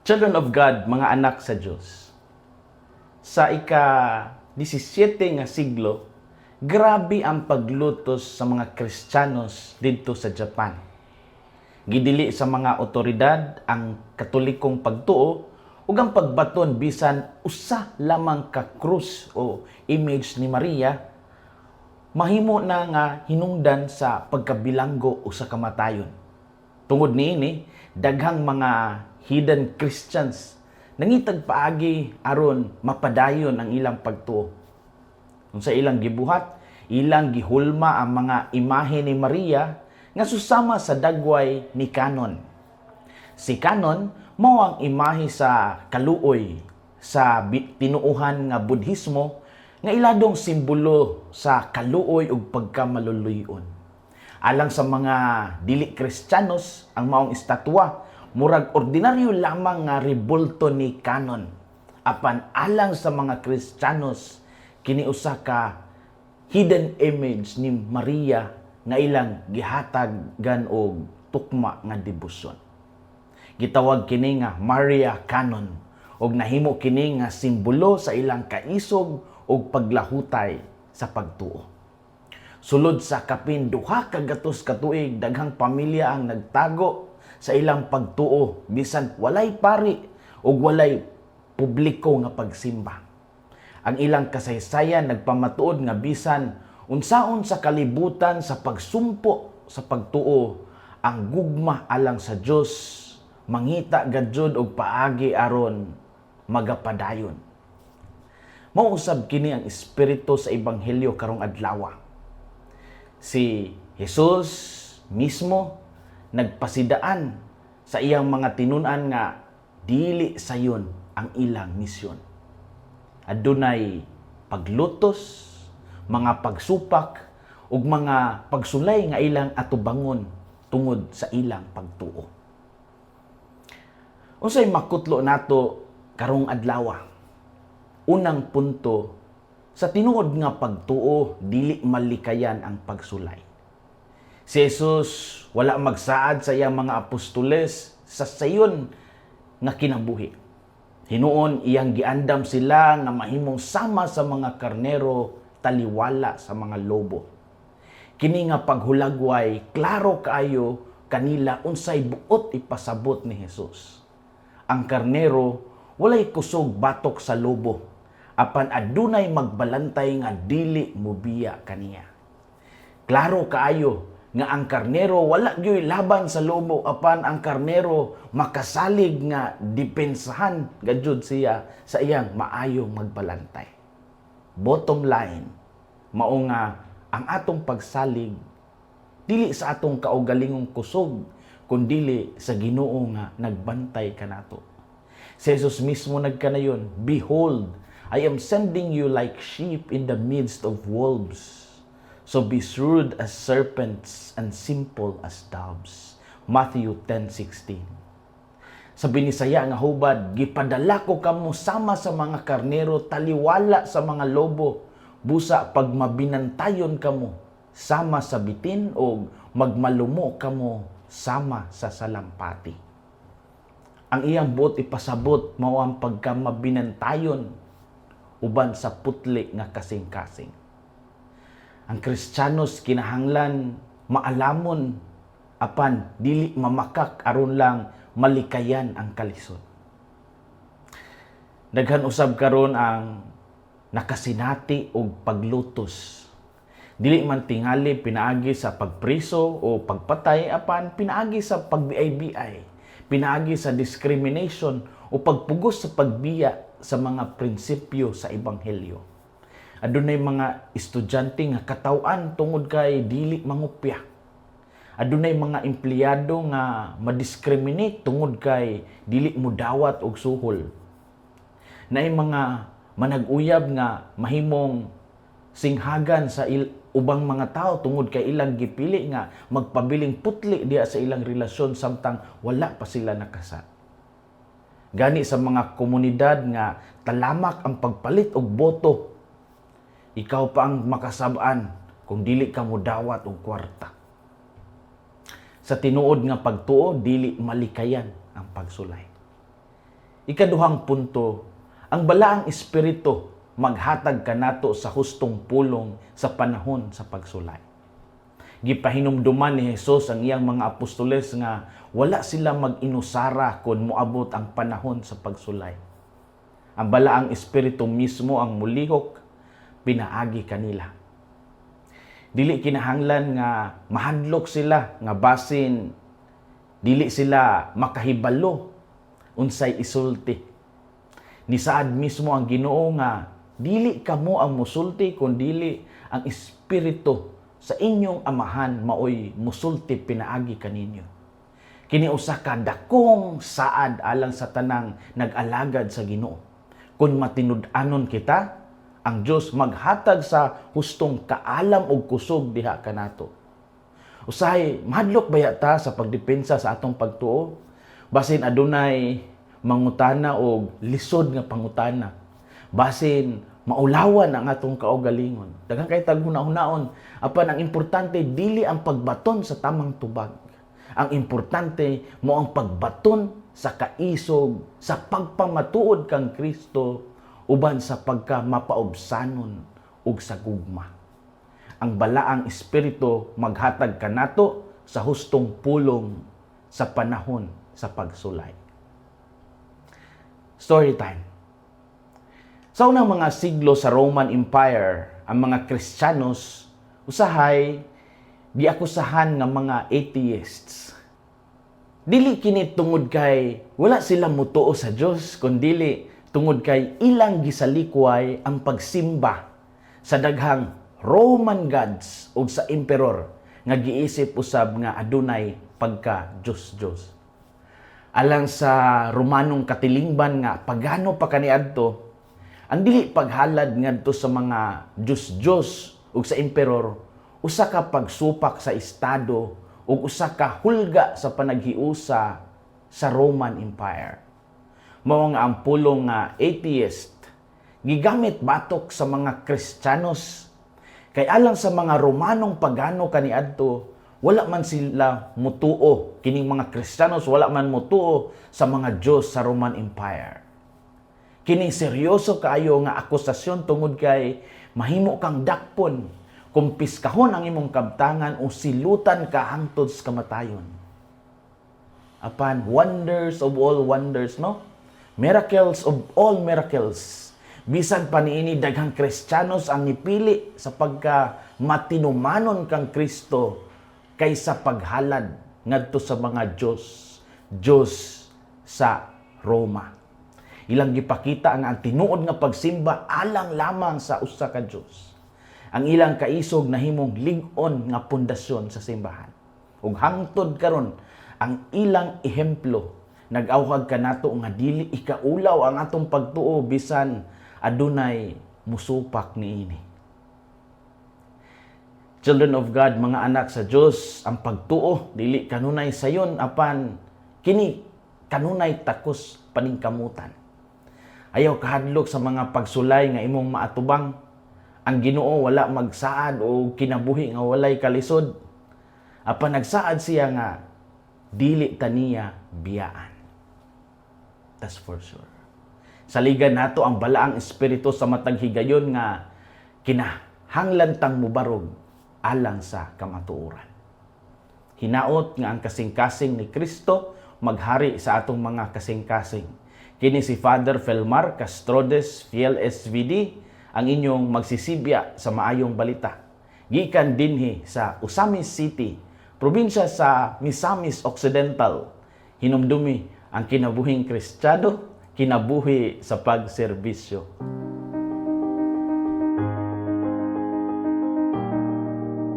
Children of God, mga anak sa Diyos. Sa ika 17 nga siglo, grabe ang paglutos sa mga Kristiyanos didto sa Japan. Gidili sa mga otoridad ang Katolikong pagtuo ug ang pagbaton bisan usa lamang ka krus o image ni Maria mahimo na nga hinungdan sa pagkabilanggo o sa kamatayon. Tungod niini, daghang mga hidden Christians nangitag paagi aron mapadayon ang ilang pagtuo. Unsa ilang gibuhat, ilang gihulma ang mga imahe ni Maria nga susama sa dagway ni Kanon. Si Kanon mao ang imahe sa kaluoy sa tinuohan nga Budhismo nga iladong simbolo sa kaluoy ug pagkamaluluy-on. Alang sa mga dili Kristiyanos, ang maong estatwa murag ordinaryo lamang nga rebulto ni Kanon. Apan alang sa mga Kristiyanos, kini usa ka hidden image ni Maria nga ilang gihatagan og tukma nga debosyon. Gitawag kini nga Maria Kanon ug nahimo kini nga simbolo sa ilang kaisog ug paglahutay sa pagtuo. Sulod sa kapin 200 ka tuig, daghang pamilya ang nagtago sa ilang pagtuo bisan walay pari ug walay publiko nga pagsimba. Ang ilang kasaysayan nagpamatuod nga bisan unsaon sa kalibutan sa pagsumpo sa pagtuo, ang gugma alang sa Dios mangita gajud og paagi aron magapadayon. Mao usab kini ang espiritu sa ebanghelyo karong adlaw. Si Jesus mismo nagpasidaan sa iyang mga tinun-an nga dili sayon ang ilang misyon. Adunay paglutos, mga pagsupak ug mga pagsulay nga ilang atubangon tungod sa ilang pagtuo. Unsay makutlo nato karong adlaw? Unang punto, sa tinuod nga pagtuo, dili malikayan ang pagsulay. Si Jesus wala magsaad sa iyang mga apostoles sa sayon nga kinabuhi. Hinuon iyang giandam sila nga mahimong sama sa mga karnero taliwala sa mga lobo. Kini nga paghulagway, klaro kaayo kanila unsay buot ipasabot ni Jesus. Ang karnero walay kusog batok sa lobo, apan adunay magbalantay nga dili mobiya kaniya. Klaro kaayo nga ang karnero wala gyoy laban sa lobo, apan ang karnero makasalig nga depensahan gajud siya sa iyang maayong magbalantay. Bottom line, mao nga ang atong pagsalig dili sa atong kaugalingong kusog kundili sa Ginoo nga nagbantay kanato. Si Jesus mismo nagkanayon, "Behold, I am sending you like sheep in the midst of wolves. So be shrewd as serpents and simple as doves." Matthew 10:16. Sa Binisaya nga hubad, "Gipadala ko kamo sama sa mga karnero taliwala sa mga lobo. Busa pagmabinantayon kamo sama sa bitin o magmalumo kamo sama sa salampati." Ang iyang buot ipasabot mao ang pagkamabinantayon uban sa putli nga kasing-kasing. Ang Kristiyanos kinahanglan maalamon apan dili mamakak aron lang malikayan ang kalisod. Daghan usab karon ang nakasinati og paglutos. Dili man tingali pinaagi sa pagpriso o pagpatay, apan pinaagi sa pagbiay-biay, pinaagi sa discrimination o pagpugos sa pagbiya sa mga prinsipyo sa ebanghelyo. Adunay mga estudyante nga kataw-an tungod kay dili mangupya. Adunay mga empleyado nga madiscriminate tungod kay dili mo dawat og suhol. Naay mga manag-uyab nga mahimong singhagan sa ubang mga tao tungod kay ilang gipili nga magpabiling putli diha sa ilang relasyon samtang wala pa sila nakasal. Gani sa mga komunidad nga talamak ang pagpalit og boto, ikaw pa ang makasab-an kung dili ka modawat og kwarta. Sa tinuod nga pagtuo, dili malikayan ang pagsulay. Ikaduhang punto, ang Balaang Espiritu maghatag kanato sa hustong pulong sa panahon sa pagsulay. Gipahinumduman ni Jesus ang iyang mga apostoles nga wala sila mag-inusara kung moabot ang panahon sa pagsulay. Ang Balaang Espiritu mismo ang mulihok pinaagi kanila. Dili kinahanglan nga mahadlok sila nga basin dili sila makahibalo unsay isulti. Nisaad mismo ang Ginoo nga dili kamo ang musulti kun dili ang Espiritu sa inyong Amahan maoy musulti pinaagi kaninyo. Kini usa ka dakong saad alang sa tanang nag-alagad sa Ginoo. Kung matinud-anon kita, ang Dios maghatag sa hustong kaalam ug kusog diha kanato. Usahay mahadlok baya ta sa pagdepensa sa atong pagtuo? Basin adunay mangutana og lisod nga pangutana. Basin maulawan ang atong kaugalingon. Daghan kay tag huna-hunaon, apan ang importante dili ang pagbaton sa tamang tubag. Ang importante mao ang pagbaton sa kaisog sa pagpamatuod kang Kristo uban sa pagka mapaubsanon ug sa gugma. Ang Balaang Espiritu maghatag kanato sa hustong pulong sa panahon sa pagsulay. Story time. Sa unang mga siglo sa Roman Empire, ang mga Kristiyanos usahay giakusahan nga mga atheists. Dili kini tungod kay wala sila mutuo sa Dios, kundili tungod kay ilang gisalikway ang pagsimba sa daghang Roman gods ug sa emperor nga giisip usab nga adunay pagka Diyos-Diyos. Alang sa Romanong katilingban nga pagano pa kaniadto, ang dili paghalad ngadto sa mga Diyos-Diyos ug sa emperor usa ka pagsupak sa estado ug usa ka hulga sa panaghiusa sa Roman Empire. Mao nga ang pulong nga atheist gigamit batok sa mga Kristiyanos kay alang sa mga Romanong pagano kaniadto, wala man sila mutuo, kining mga Kristiyanos wala man mutuo sa mga Diyos sa Roman Empire. Kini seryoso kaayo nga akusasyon tungod kay mahimo kang dakpon, kumpiskahon ang imong kabtangan o silutan ka hangtod sa kamatayon. Apan wonders of all wonders, no? Miracles of all miracles. Bisan pa niini, daghang Kristiyanos ang nipili sa pagka matinumanon kang Kristo kaysa paghalad ngadto sa mga Diyos, Diyos sa Roma. Ilang gipakita nga ang tinuod nga pagsimba alang lamang sa usa ka Dios. Ang ilang kaisog nahimong lig-on nga pundasyon sa simbahan. Ug hangtod karon, ang ilang ehemplo nag-awhag kanato nga dili ikaulaw ang atong pagtuo bisan adunay musupak niini. Children of God, mga anak sa Dios, ang pagtuo dili kanunay sayon, apan kini kanunay takos paningkamutan. Ayaw kahadlok sa mga pagsulay nga imong maatubang. Ang Ginoo wala magsaad o kinabuhi nga walay kalisod. Apan nagsaad siya nga dili ta niya biyaan. That's for sure. Saligan nato ang Balaang Espiritu sa matag higayon nga kinahanglan tang mubarog alang sa kamatuoran. Hinaot nga ang kasing-kasing ni Kristo maghari sa atong mga kasing-kasing. Kini si Father Felmar Castrodes, Fiel SVD, ang inyong magsisibya sa maayong balita. Gikan dinhi sa Ozamiz City, probinsya sa Misamis Occidental. Hinumdumi ang kinabuhing Kristiyano, kinabuhi sa pagserbisyo.